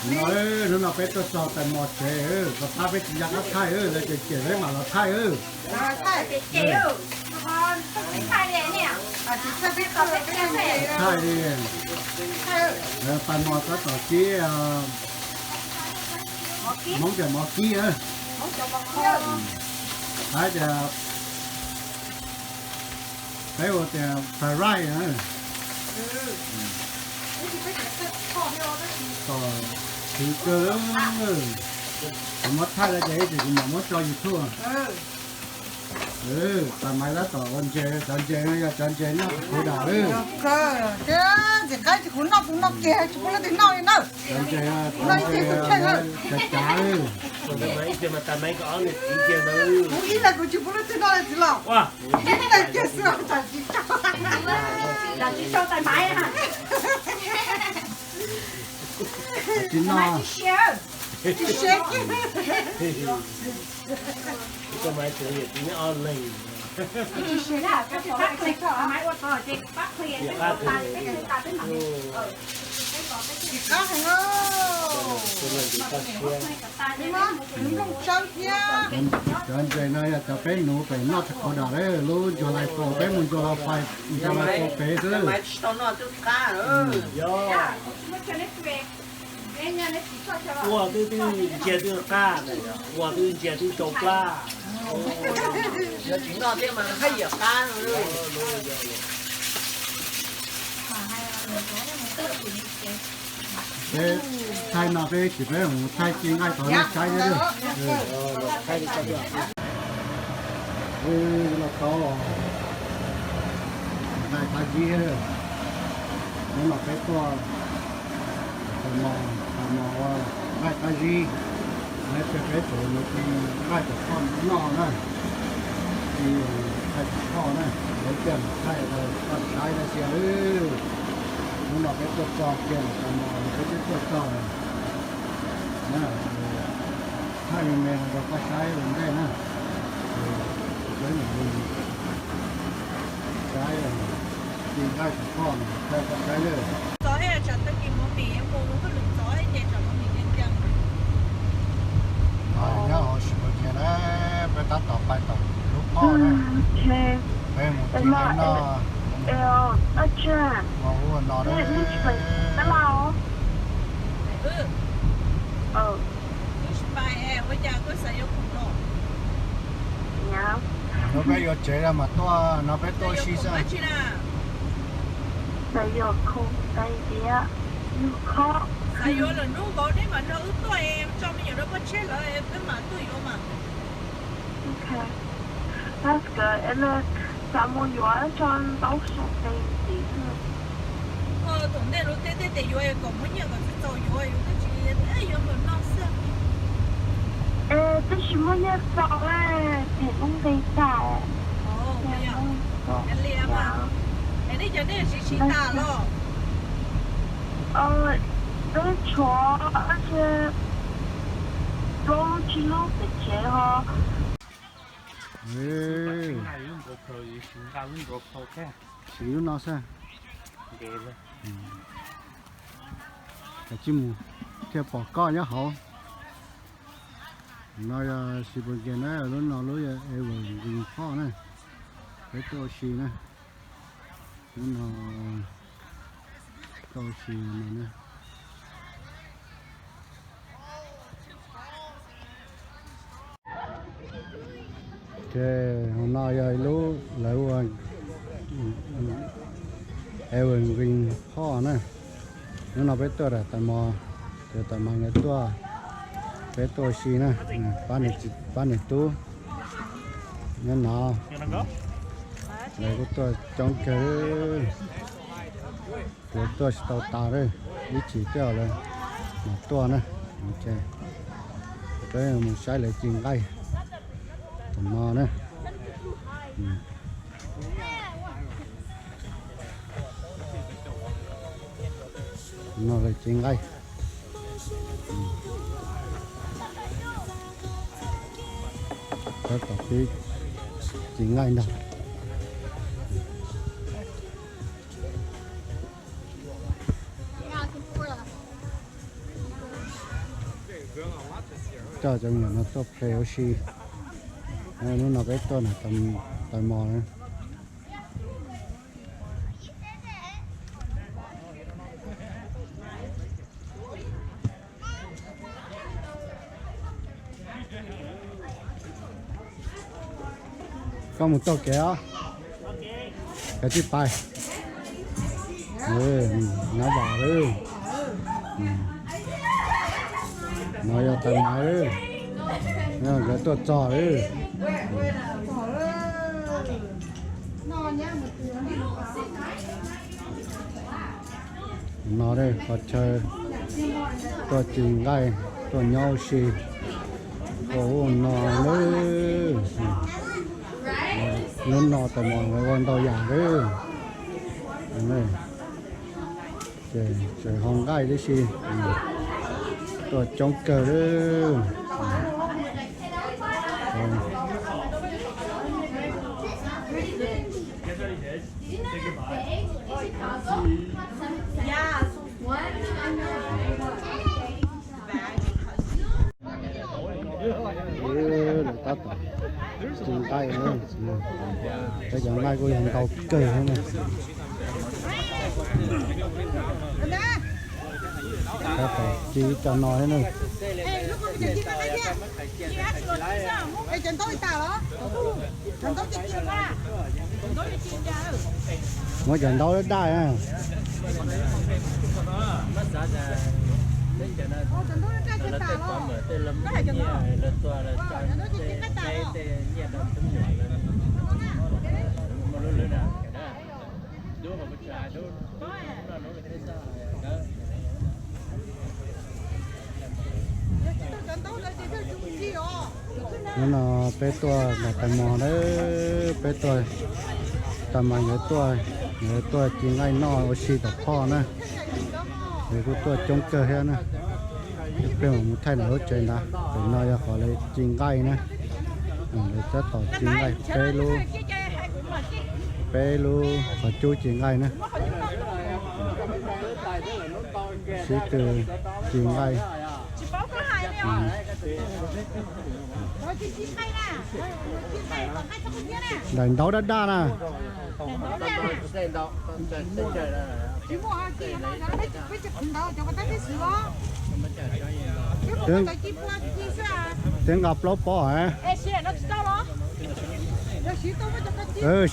No, hnub no peb tuaj txog tais mos tsev, kom pab peb tsis nco qab thaij, lawv tias cem peb mam los thaij. Thaij li, tais mos tab tom kib, Hmoob tias mov kib na. Hais tias, peb ua tias fried rice na. Tom khwv kawg, kuv muab thaij lawm ces ib tsam kuv mam muab tso YouTube. Tais Maiv tab tom ua ntses, cov ntses no yog cov ntses noj kuv dam lawm. Ntses qaib ces kuv noj kuv noj kiag tsis pub leej twg noj li na. Cov ntses, cov ntses cav cav lawm. Kuv ib leeg kuv tsis pub leej twg noj li txiv los. Ib leeg kiag xwb tsam tsis tau. Tsis noj. Tsis qab heev os. Nplooj tsawb thiab. Cov ntses no yog cov peb nuv pem noj tsis qau dam lawm, lub ntsuag lais faus, peb mus ntsuag lais faus, ntsuag lais faus pem xwb. Ua twb twb ntsia twb qab, ua twb ntsia twb tsau plab. Yog tsis noj thiab mas haj yam qab. Peb thaij no peb tsis, peb mus thaij ci nqaij tod nej saib thiab. Los tau nqaij qab zib, hnub no peb tuaj tais mos, tais mos ua nqaij qab zib, lawv tias peb tseem mus ci nqaij tom phoj noj na, ci nqaij tom phoj na, lawv tias mus thaij rau koj saib no xias. Hnub no peb tuaj txog kiag tais mos, peb twb tuaj txog na, thaij me me no rau koj saib ua ntej na. Peb mus saib ci nqaij tom phoj no thaij koj saib lawm. Txog ib tsam tag kis mus Mim mus hauj lwm txog ib ce tsam mus Mim tiag tiag. Nyob hauv Sheboygan na, peb tab tom pais tom lub phoj na. Peb mus ci nqaij noj, ua ub ua no na. Hnub peb yuav tsev los mas tuaj no, peb tuaj ua si xwb. Xav yuav lwm hnub nkaus neb mam nrog wb tuaj, tso me nyuam rau poj tsheb lawm peb mam tuaj yuav mas. Xav mus yuav tso ntau xyoo tes ntxiv. Thaum ntej lub teb tej tes yuav kom muab nyiaj kom tsis txaus yuav, yuav twb tsis yuav kom noj xwb. Twb tsis muaj nyiaj txaus, tim lub nqi tag. Li mas, es nej cov nej siv siv tas los? Twb tshuav plaub lub tsib lub pem tsev ho. Siv lub no xwb. Ces tsis mus thiaj pom koj nyob hauv. No yog Sheboygan na, lub no lub yog Evergreen Park na. Peb tuaj ua si na. Lub no tuaj ua si no na. Ces no yog ib lub lawv ua Evergreen Park na. Hnub no peb tuaj tais mos, ces tais mos nkawd tuaj, peb tuaj ua si na. Pab niam tub nyob no, lawv kuj tuaj coob kawg. Kuv tuaj tsis tau tas, ib chim thiab lawm mam tuaj na. Peb mus saib lawv ci nqaij tom no na. No lawv ci nqaij. Tab tom pib ci nqaij ntag. Coj cov me nyuam no tuaj play ua si. Hnub no peb tuaj nram tais mos na. Koj mus taug kev os, kev tij pais. Nyob vam lawm. No yog tais maiv lawm, nkawd tuaj txog lawm. No qhov chaw tuaj ci nqaij, tuaj nyob ua si, ua ub no lawm. Lub no tais mos ua ntau yam lawm. Ces tseem hau nqaij tib si, tuaj coob kawg lawm. Lawv tab tom ci nqaij, peb cov nqaij kuj yog ntau kawg thiab na. Tab tom ci cov no thiab na. Muab cov ntaub daj daj. Hnub no peb tuaj nram tais mos na, peb tuaj, tais mos nkawd tuaj, nkawd tuaj ci nqaij noj ua si tom phoj na. Nkawd kuj tuaj coob kawg thiab na. Peb mam mus thaij ntawm lub tsev ntawd, ntawm no yog qhov lawv ci nqaij na. Lawv tab tom ci nqaij peb lub, peb lub qhov cub ci nqaij na. Sib tw ci nqaij. Daim ntaub daj daj na. Twb nqa plaub pob.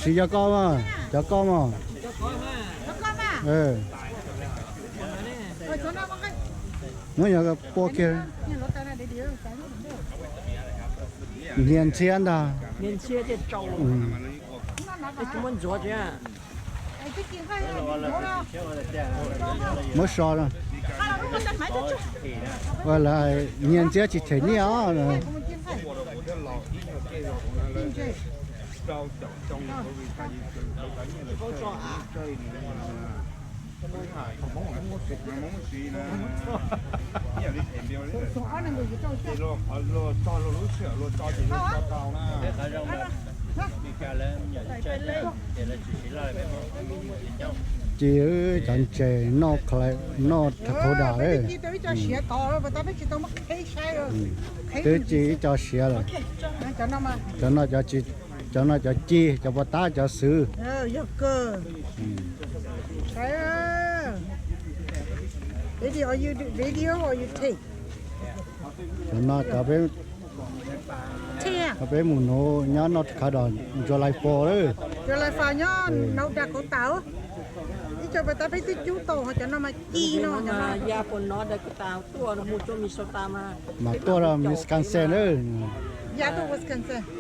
Siv cov koj mas, cov koj mas. Muab yog pua kiag. Hnia ntxhiab ntag. Muab so. Hnia ntxhiab tsis them nyiaj os. Ci cov ntses noj, noj taco dam. Twb ci ib co siav lawm. Cov no, cov no cov ci, cov puas tab cov xwb. Cov no cov peb mus nuv nyob noj taco dam July four lawm. July four nyob nau dag kauv tas. Ib co puas tab peb twb cub tau, ho cov no mas ci no. Mas tuaj rau Wisconsin lawm.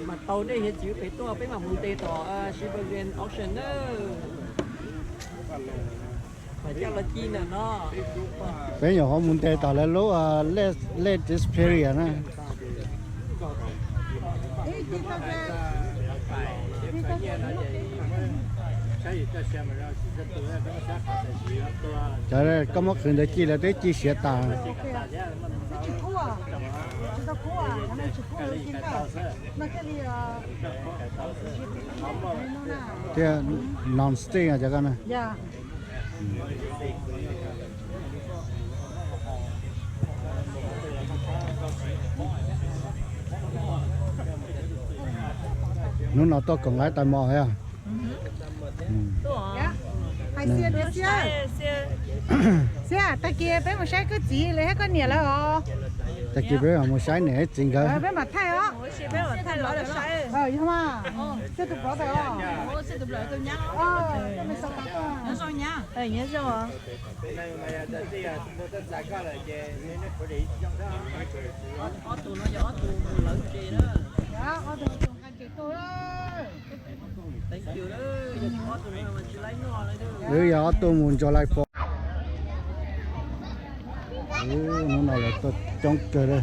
Mas tau nej hiav txwv pem tuaj peb mam mus ntes tom Sheboygan Auction na. Mas coj los ci ntawm no. Peb nyuam qhuav mus ntes tom lawv lub Lake Superior na. Cov koj muab qhwv ntawd ci lawv twb ci siav tas. Thiab non-stick cov ko na. Hnub no tuaj koom lawv tais mos yog. Xiab, tag kis peb mus saib koj txiv lawv thiab koj niam lawv os. Tag kis peb mam mus saib niam txiv nkawd. Peb mam thaij os. Yog mas, xib tus brother os. Nyob zoo. Wb yog ob tug mus July Four. Hnub no lawv tuaj coob kawg li.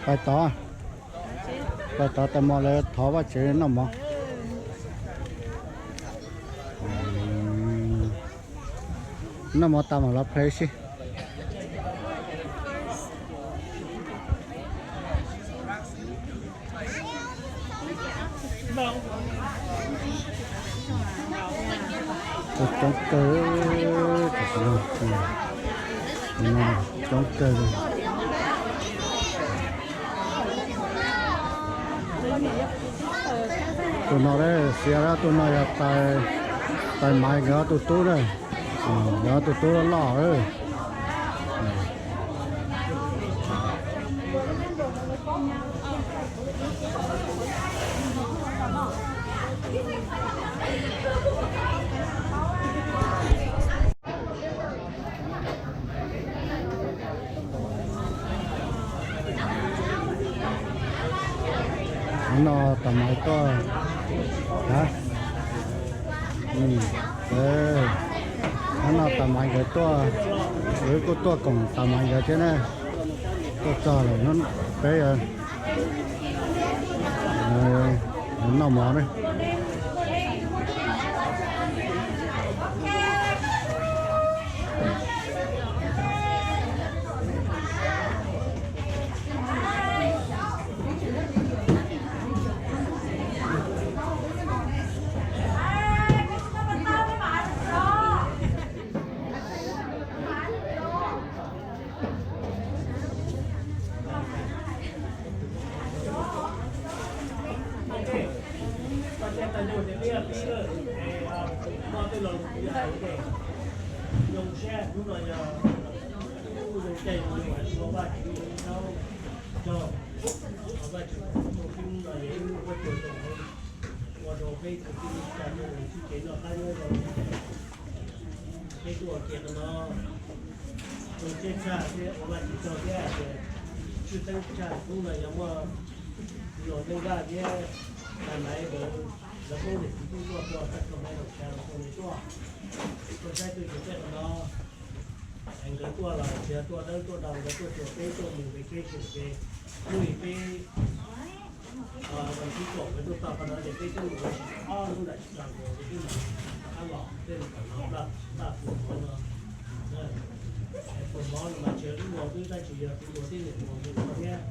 Pais tod, pais tod tais mos lawv thov Vajtswv noj mov. Noj mov tas mam los play sib. Coob kawg, coob kawg. Tus no xiav, tus no yog tais Maiv nkawd ob tug tub na, nkawd ob tug tub loj loj. Hnub no tais Maiv tuaj, hnub no tais Maiv nkawd tuaj, wb kuj tuaj koom tais Maiv nkawd thiab na. Tuaj txog lawm, peb noj mov na. Ua rau peb tus tij neej tsa muaj txuj kev noj qab nyob zoo, peb tuaj ua ke qhov no zoo siab tshaj thiab ua Vajtswv tsaug thiab tias tshwj xeeb tshaj hnub no yog muaj Los Neej Vaj thiab Tais Maiv nkawd, lawv poob niam txiv tub tuaj, tuaj txhaj tau Maiv Los Xya los ua li tuaj, tuaj saib tuaj xyuas peb qhov no. Nkawd tuaj los tsis yog tuaj dawb tuaj do, nkawd tuaj xyuas peb tuaj mus kev tsheb xyuas kev, hnub ib peb vas thib kaum nkawd tuaj txog qhov no ces peb twb mus ua si ob hnub nram tsis tau nkaus ces twb mus rov qab los, peb mus tom no npaj puas mov no. Puas mov no mas tsis yog wb ua wb tab sis yog kuv ua thiab niam ua nws ua thiab.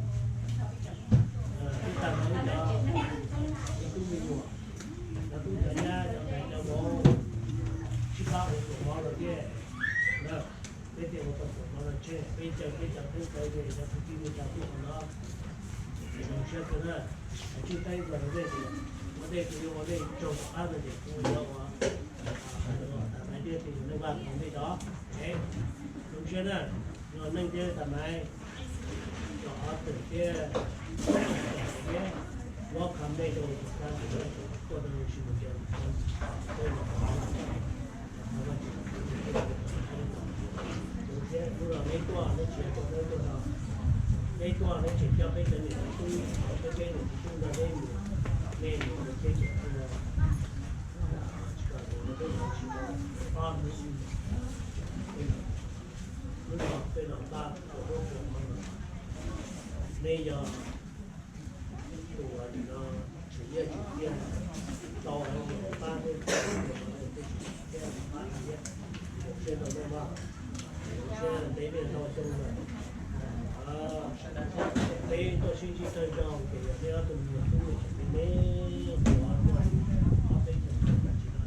Twb tag no wb cov me tub me nyuam, cov tub cov nyab cov ntxhais cov vauv sib pab ua puas mov no thiab. Peb thiaj ua tau puas mov no tseg, peb caw peb cov tub cov nyab cov kwv tij neej tsa tuaj qhov no. Zoo siab kawg na. Tshwj xeeb rau ua dej, ua dej kuv yuav ua dej tsaug tom qab no ces kuv yuav ua Tais Maiv thiab tus yawg Neej Vaj ua dej tod. Zoo siab na, yog Neej thiab Tais Maiv, yog Ob Txwm thiab thiab, welcome dej rau tus kab tuaj rau sis mus ces thiab hnub no neb tuaj neb tsis yog tuaj dawb tuaj do, neb tuaj neb tseem coj peb cov niam txiv tub, peb peb niam txiv tub nrog neb mus, nej mus ua teb chaws tuaj, tsis kom tus no peb mus tsis tau, ob hnub hnub no peb los npaj tus ub tus no, neb yog tus uas nim no tseem nyiaj tseem txiaj tau heev, pab peb, peb tsis thiab pab thiab, siab rau nej mog, siab ntev nej tau xyoo lawm. Peb tuaj sib ntsib tag zog ces yog peb ob tug me nyuam tub tseem me me, tus uas tuaj ob peb xyoos tsis no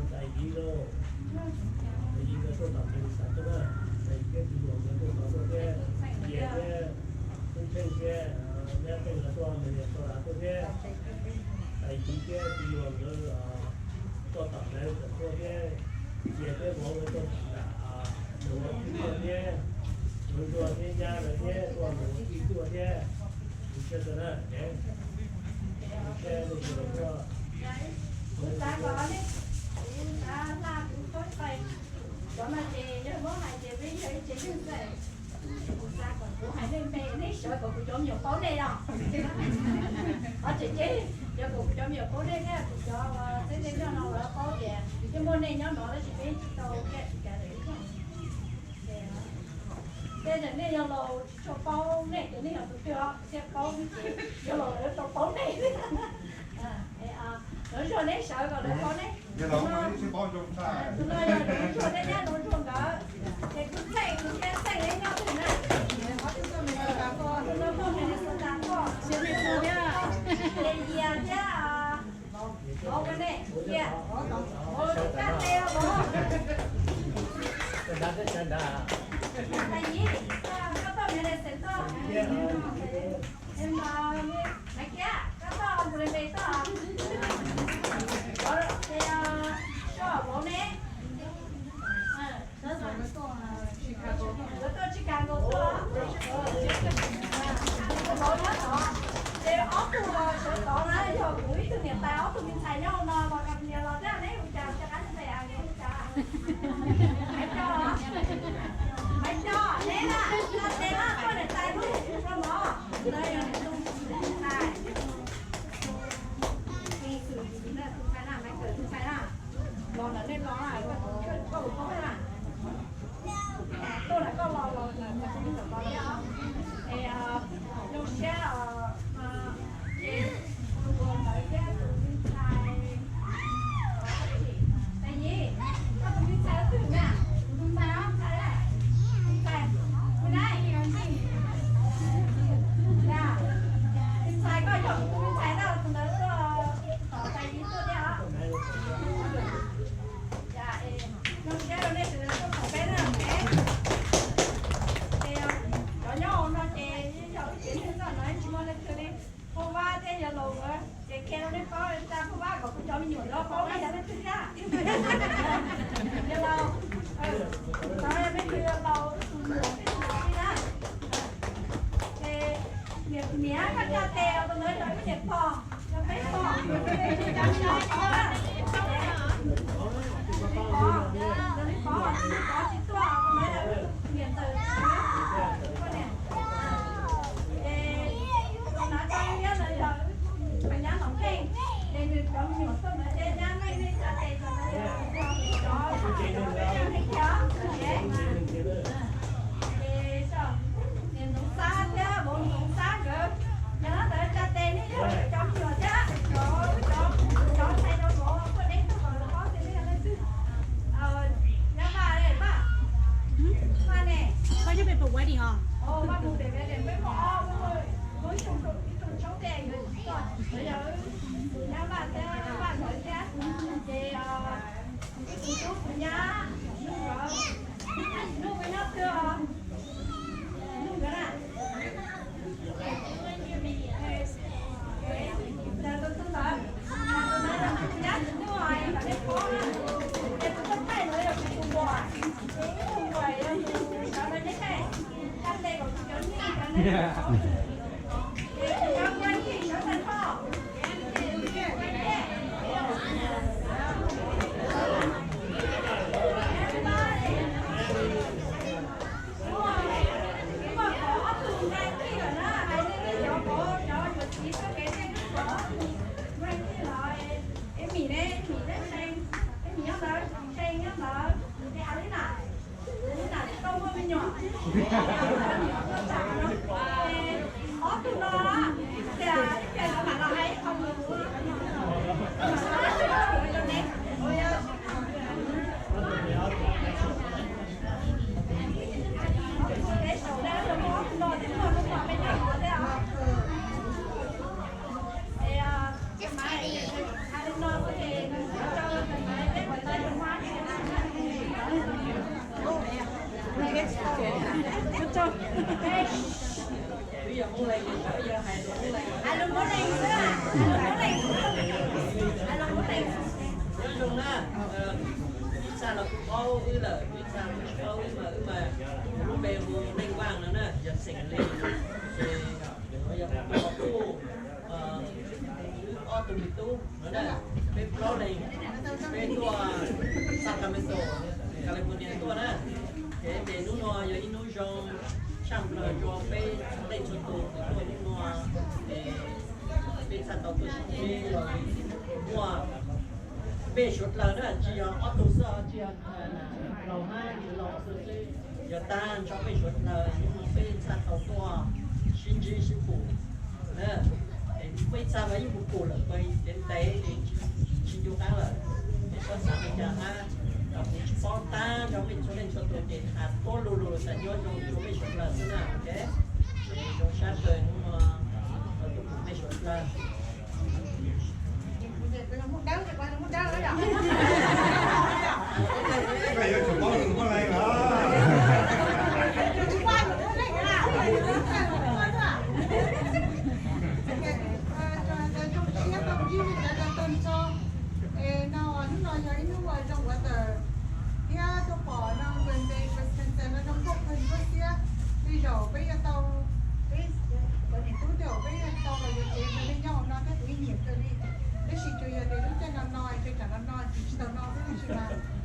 Tais Yiv los, Tais Yiv nkawd tuaj tom Npes Xas tuaj na, Tais Yiv thiab tus hluas nkawd tuaj tom tuaj thiab, Yias thiab Tub Tsheej thiab Nyab Pheej nkawd tuaj Npes Xas tuaj thiab, Tais Yiv thiab tus hluas nkawd tuaj tom Npes Xas tuaj thiab, Yias thiab Vauv nkawd tuaj tom Npes Xas tuaj thiab, Nuv Ntsuag thiab Nyab nkawd thiab tuaj Nuv Tij tuaj thiab, tus tsheb tuaj na, tus tsheb tuaj. Kuv xav kom nej, kuv xav hla kuv txoj cai, cov no ces yog muab hais ces peb yog ib tsev neeg xwb. Kuv xav kom kuv hais nej me, nej sawv kom kuv cov me nyuam paub nej os. Qhov tseem ceeb yog kom kuv cov me nyuam paub nej thiab kuv cov txheeb ze nyob no lawv paub tias yeej muaj nej nyob no tab sis peb tsis tau kiag tsis kav lawm ib zaug. Tej zaum nej yog laus tsis tshua paub nej ces nej yog tus twg os thiaj paub, ces yog laus lawv tau paub nej. Lawv zog neb sawv kom lawv paub neb. Tus no yog Nuv Ntsuag thiab Nyab Nuv Ntsuag nkawd, ces kuv txheej kuv thiab txheej neb nyob twg na. Tus no tuaj Minnesota tuaj, ces Yias thiab Vauv nkawd ne, Yias, Vauv, koj teb os Vauv. Tais Yiv, koj tuaj Minnesota tuaj. Maiv Kiab, koj tuaj Npes Xas tuaj. Ces Suav, Vauv ne? Nkawd tuaj Chicago tuaj. Vauv nyob tod. Ces ob tug sawv tod na yog kuv ib tug niam tais, ob tug me ntxhais nyob hauv no los nias los thiab, neb hu cas rov qab neb hu cas? Maiv Coj, Maiv Coj, neb na, no ces no tuaj niam tais hlub tus no mog. Tus ntxhais, tus ntxhais na, Maiv Kawm tus ntxhais na. Los ntawm nej los na, koj tus koj tus koj na. Tuaj ntawm koj los los ntawm tus koj los thiab os. Es zoo siab ces tus ntawd thiab tus me ntxhais, Tais Yiv, koj tus me ntxhais twg na? Tus ntxhais, tus ntxhais, tus ntxhais, tus ntxhais koj yog kuv tus me ntxhais na, tus ntawd tuaj tom Tais Yiv tuaj thiab os. Zoo siab rau nej sawv daws tuaj koom peb na. Ces cov nyob hauv no ces yog wb tsev neeg txoj no tsis muaj leej twg li. Phauj Vab thiab yawg laus nkawd ces qhia rau nej paub, tsa Phauj Vab kom kuv cov me nyuam los paub nej yog leej twg thiab. Yawg laus, nej twb yog laus tus muam thiab tus txiv na. Ces niam, niam koj tsa tes os, tus ntawd yog wb niam pog, yog peb pog. Cov me nyuam, Lis Pov, yog Lis Pov, Lis Pov tsis tuaj, tus ntawd yog wb niam ntxawm. Ces tus no tsa liab ntawd yog wb nyab Nom Pheej, ces nws cov me nyuam tuaj ntawd ces nyab Meej, nej tsa tes tus ntawd yog cov, cov, cov, ces niam Ntxoov Xab thiab vauv Ntxoov Xab nkawd, yog no ntawd tsa tes nej yog cov me nyuam thiab cov, cov, cov ntxhais cov vauv. Nyob zoo na, ib txhia los kuj paub wb lawm, ib txhia los kuj tsis paub wb mas, wb mas lub npe hu Neej Vaj no na, yog xeem Lis, ces yog kuv tus qhov tuj, wb ob tug me tub no na, peb plaub leeg, peb tuaj Sacramento, California tuaj na. Ces tes hnub no yog ib hnub zoo tshaj plaws rau peb txhua leej txhua tus uas tuaj hnub no, ces peb txhaj tau tuaj sib ntsib los muaj peb suav dlawg na, tsis yog ob tug xwb, tsis yog laus hab tsis laus xwb, yog tag nrho peb suav dlawg hnub no peb txhaj tau tuaj sib ntsib sib pum. Peb txhaj mas yeej pum pum lawm, ntev ntev tsis ncu qab lawm, es txhob xav li cas hab. Kuv tsis paub tag nrho peb txhua leej txhua tus, ces has tuab lug lug tas nyob zoo rau peb suav dlawg xwb na, ok. Ces zoo sab kawg hnub no tuaj pum peb suav dlawg. Es no hnub no yog ib hnub uas zoo ua tawm thiab tuaj pom no Glendale, Wisconsin no zoo nkauj kawg ntsuab xiab. Tej zaum peb yuav tau, peb cov niam tub tej zaum peb yuav tau los yuav tsev nrog nej nyob hauv no thiab kuv yeej nyiam kawg li. Tab sis tsuas yog tias lub caij no no, tseem tsam no no ces tsis tau no xwb, tab sis mas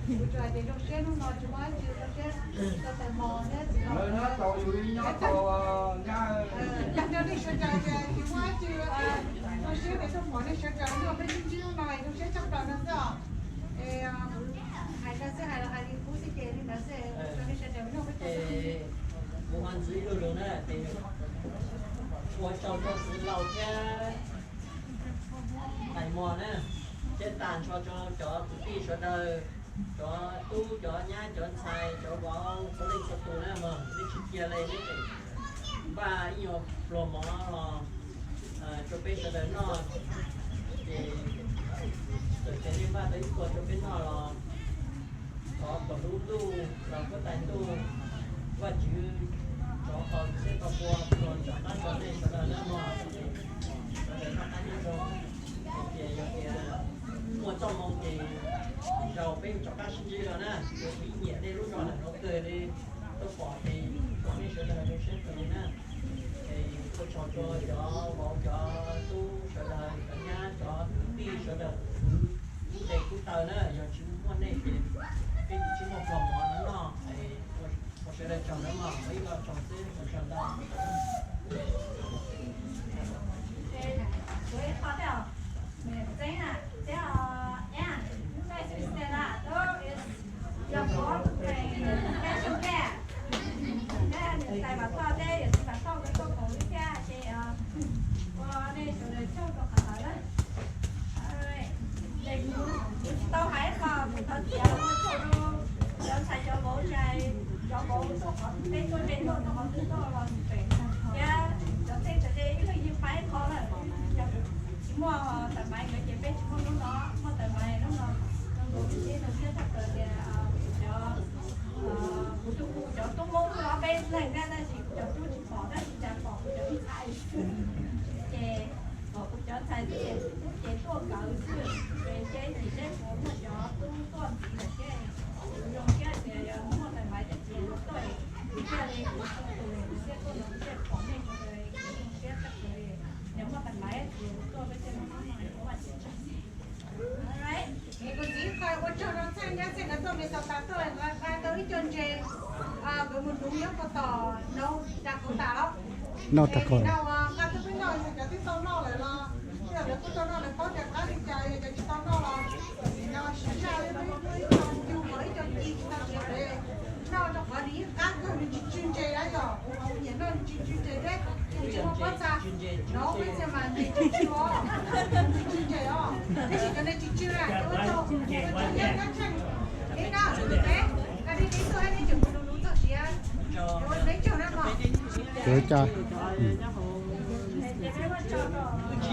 kuv tsuas hais tias zoo siab hnub no tsis muaj dab tsi, zoo siab tau tawm mos thiab txiv laus tau yus ib nyob tau tag nrho nej sawv daws ces tsis muaj dab tsi, zoo siab tias tuaj pom nej sawv daws, hnub no peb sib ntsib hnub no zoo siab tshaj plaws no xwb os. Es hais rau xwb, hais los hais li qub xwb ces li ntawd xwb, rau nej sawv daws noj peb tau. Kuv ho ntxiv ib lu lus na, ces ua tsaug rau txiv laus thiab tais mos na, thiab tag nrho rau cov kwv tij sawv daws, cov tub cov nyab cov ntxhais cov vauv txhua leej txhua tus na mog, nej tsis cia li nej npaj ib nyuag pluag mov los rau peb sawv daws noj, ces txawm tias nej npaj tau ib pluag rau peb noj los thov kom lub ntuj los huab tais ntuj, Vajtswv rov qhov siab tau pua pluag rov qab rau nej sawv daws na mog, sawv daws noj qab nyob zoo. Ces yog tias muaj txoj hmoo ces zaum peb rov qab sib ntsib dua na, kuv nyiam nej lub zog ntawm no kawg li, tuaj pom ces thov nej sawv daws zoo siab kawg li na. Es ua tsaug rau cov vauv cov tub sawv daws, cov nyab cov kwv tij sawv daws, kuv ntes kuv taw na, yog tsis muaj nej ces peb kuj tsis muaj pluag mov no noj. Ua sawv daws tsaug nawb mog, ua ib lo tsaug xwb, ua tsaug ntau. Ua nej sawv daws tsaug rau qhov ntawd na. Kuv tsis tau hais qhov kuv thov txim ua tsaug rau cov ntxhais cov vauv, cov vauv tuaj qhov twg, peb tuaj ze tuaj rau qhov twg tuaj los pem thiab cov txheej cov ze ib leeg yeej pab ib qho lawm. Tsis muaj tais maiv nkawd ces peb tsis muaj hnub no, muaj tais maiv hnub no, zoo nkaus peb sib nrog thiab txhaj plaws tias cov, kuv tus kuv cov tub Hmoob los peb leeg thiab tab sis kuv cov tub tsis pom, tab sis cas pom kuv cov ntxhais xwb. Ces pom kuv cov ntxhais xwb ces kuv tub ces tuaj nkawd xwb, ces ib chim seb puas muaj cov tub tuaj ntxiv lawm thiab. Kuv zoo siab tias yog muaj tais maiv thiab txiv tuaj, kuv thiaj li kuv tsis tus kuv thiaj tuaj no kuv thiaj pom nej Noj tag koj. Noj tag koj. Noj, qab twb peb noj, yog cov twb tau noj lawm los, yog lawv kuj tau noj, lawv paub tias qab li cas, yog cov tsis tau noj los, no siv zaj wb ib co cug kom ib co ci tsis tau siav pem, noj rau qhov nws yeej qab kawg, nws tsis tsw ntses na yom, kuv hauv nyiam noj nws tsis tsw ntses thiab, nws tsis muaj pob txha, no peb txhia mas ntses tsw tsw os, tsis tsw ntses os, tab sis cov no tsis tsw na, cov ua tsaug, ua tsaug nyob nyob tsheej, neb no, neb, koj dib dib tuaj neb tseem mus lus lus txog siav, neb tsaug na mog. Tsis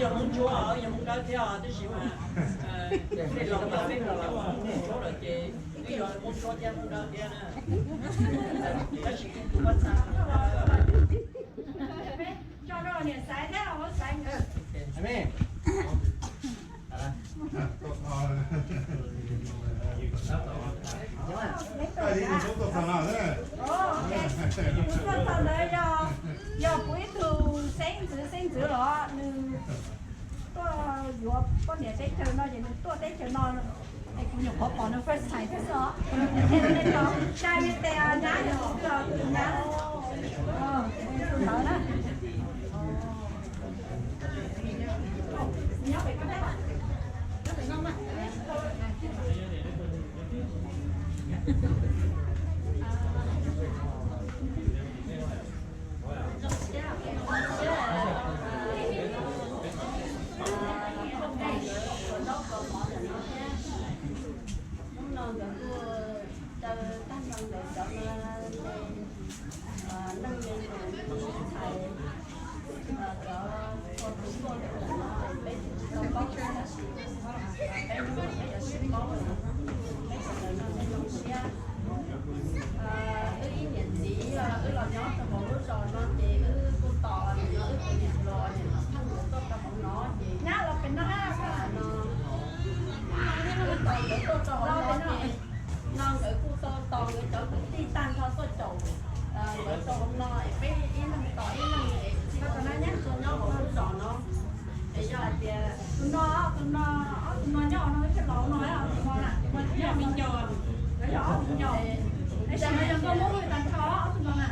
yog Hmoob Ntsuab, yog Hmoob Dawb thiab tab sis mas, Hmoob Ntsuab lawm ces twb yog Hmoob Ntsuab thiab Hmoob Dawb thiab na. Tab sis kuv tus pob txha. Yog kuv ib tug xeeb ntxwv, xeeb ntxwv los nws tuaj yuav poj niam teb chaws no ces nws tuaj teb chaws no es kuv nyuam qhuav pom nws first time thiab xwb os. Sai me tes nyab, tus twg os, tus nyab, tus ntawd na. Hnub no nkawd kuj caw tag nrho nkawd cov neeg me nyuam, tub ntxhais, cov txhua tus tuaj rau ntawm no, peb tsis tau paub tab sis peb hnub no peb yuav sib paub lawm, peb sawv daws noj nyob zoo siab. Wb ib niam txiv wb los nyob rau hauv lub zos no ces wb kuj tos nim no wb tus niam hluas niam Nom Pheej nkawd tuaj rau hauv no ces no wb tos nkawd tuaj rau hauv no ces no nkawd kuj tau tos nkawd cov kwv tij tag nrho tuaj caum nkawd rau hauv no es peb ib leeg tos ib leeg es tsis tau nyob hauv lub zos no. Es yog hais tias tus no, tus no, ob tus no nyob hauv no thiaj los hauv no, tus no na, tus no yog me nyuam, yog ob me nyuam. Es tam no yog nkauj Hmoob tag nrho ob tug no na.